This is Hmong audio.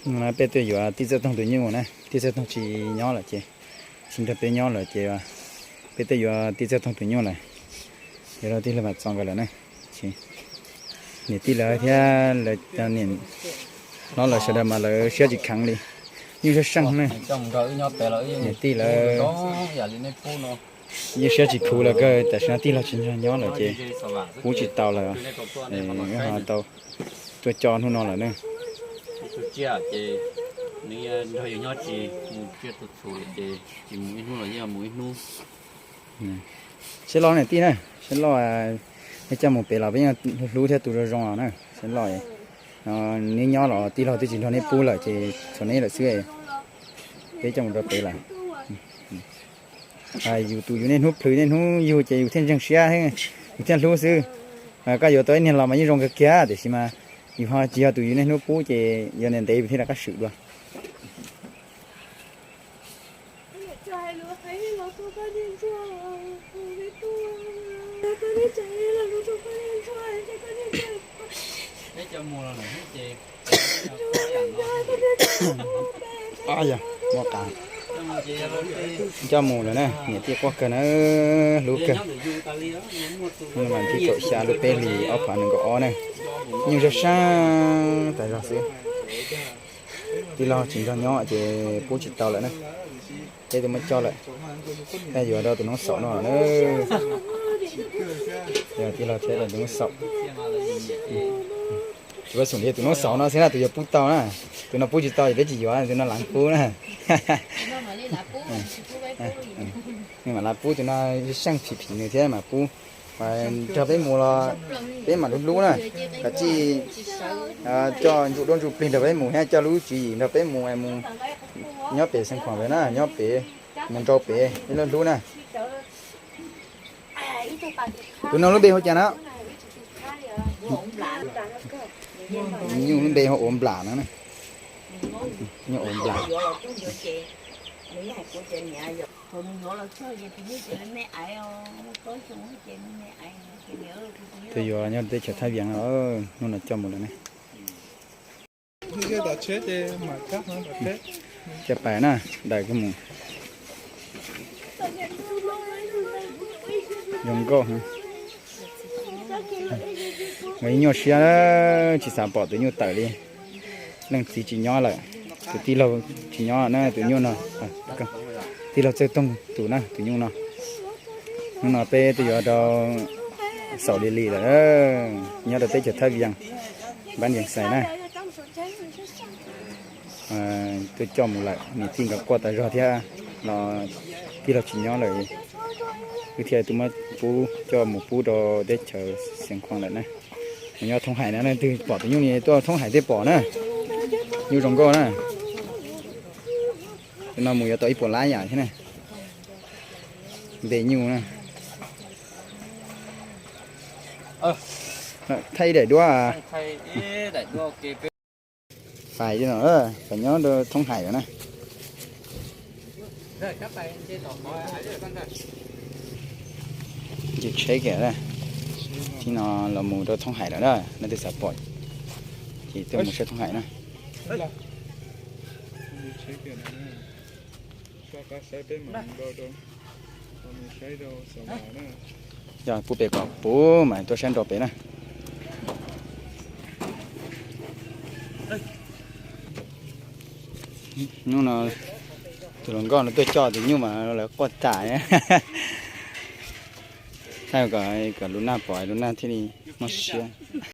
Peb tuaj yuav tij Txawj Toog tus nyuj na, tij Txawj Toog tsis nyob lawm ces, tsis nrog peb nyob lawm ces peb tuaj yuav tij Txawj Toog tus nyuj lawm. Yuav rau tij laug Vam Txos nkawd lawm na. Niam tij lawv thiab lawv niam hlob lawv sawv daws mas lawv siab tsis kheev li, nyuj sab seej na. Niam tij lawv yeej siab tsis khuv lawm kawg, tam sim no tij laug tsis nrog nyob lawm ces pub tsis tau lawm, ho tau tuaj coj hnub no lawm na. Siab loj niam tij na, siab loj, nej coj mus pem los peb yeej hlub thiab tu zoo zoo os na, siab loj. Neb nyob los tij laug twb tsis nrog neb pub lawm ces txhua neb lawm xwb, peb coj mus rau pem lawm. Yus tus yus niaj hnub plhws niaj hnub yug ces yus thiaj ntseeg siab, yus thiaj hlub xwb. Koj yuav tau ib niag los mas yeej zoo kawg kiag tiam sis mas yus ho tsis yog tus yus niaj hnub pub ces yog ntev ntev yus thiaj rov qab swm dua. Coj mus lawm na, niam tij quaj kawg na, hlub kawg. Hnub no mas thib kaum xya lub peb hlis ob phav nees nkaum ob na, nyuj sab seej tas zog xwb. Tij laug tsis nrog nyob ces pub tsis tau lawm na, peb twb muab coj lawm, thiaj yuav rau tus noob xaum no na. Yog tij laug thiab rau tus noob xaum. Tus pab xum li tus noob xaum no xwb na tus yuav pub tau na, tus no pub tsis tau ces peb tsis yuav, tus no lav pub na. Nws mam lav pub, tus no seej phim phim nws thiab mam pub. Nrog peb mus los peb mam hlub hlub na, kav tsij coj ntsuj duab ntsuj plig nrog peb mus thiab coj lub tswv yim nrog peb mus, mus nyob pem Xeev Khuam pem na, nyob pem, mus nrau pem peb lub hlub na. Tus no lub npe hu cas na? Nyuj lub npe hu ua Nplam no. Nyuj ua Nplam. Tus yuav nyob teb chaws Thaj Vias no, hnub no coj mus lawm ne. Coj pais na, daws kiag mus. Zoo nkauj. Nyuaj siab, tsis xav pom tus nyuj tawm li. Leej txiv tsis nyob lawm, tus tij laug tsis nyob na, tus nyuj no, tij laug Txawj Toog tus na, tus nyuj no. Hnub no peb twb yuav rau xaum li li lawm, nyob rau teb chaws Thaj Vias, npab Vias Xais na. Twb coj mus lawm, niam tij nkawd quaj tas zog thiab los tij laug tsis nyob lawm, wb thiaj twb muab pub coj mus pub rau teb chaws Xeev Khuam lawm na. Mus nyob thoob hais na, leej twg pom tus nyuj no tuaj thoob hais thiaj pom na. Nyuj zoo nkauj na. Tus no mus yuav tau ib puas lab yam thiab na. Npe nyuj na. Thaij ib daim duab. Pais no, pais nyob rau thoob hais lawm na. Ntsis tsheb kiag, tib no los mus rau thoob hais lawm na, leej twg xav pom ces tuaj mus saib thoob hais na. Yog pub pem kom puv mas tuaj saib nrau pem na. Hnub no tus hluas nkauj no tuaj coj tus nyuj mas lawv quaj tas. Thaij kom, kom Lub Naj pom, Lub Naj thiaj li mob siab.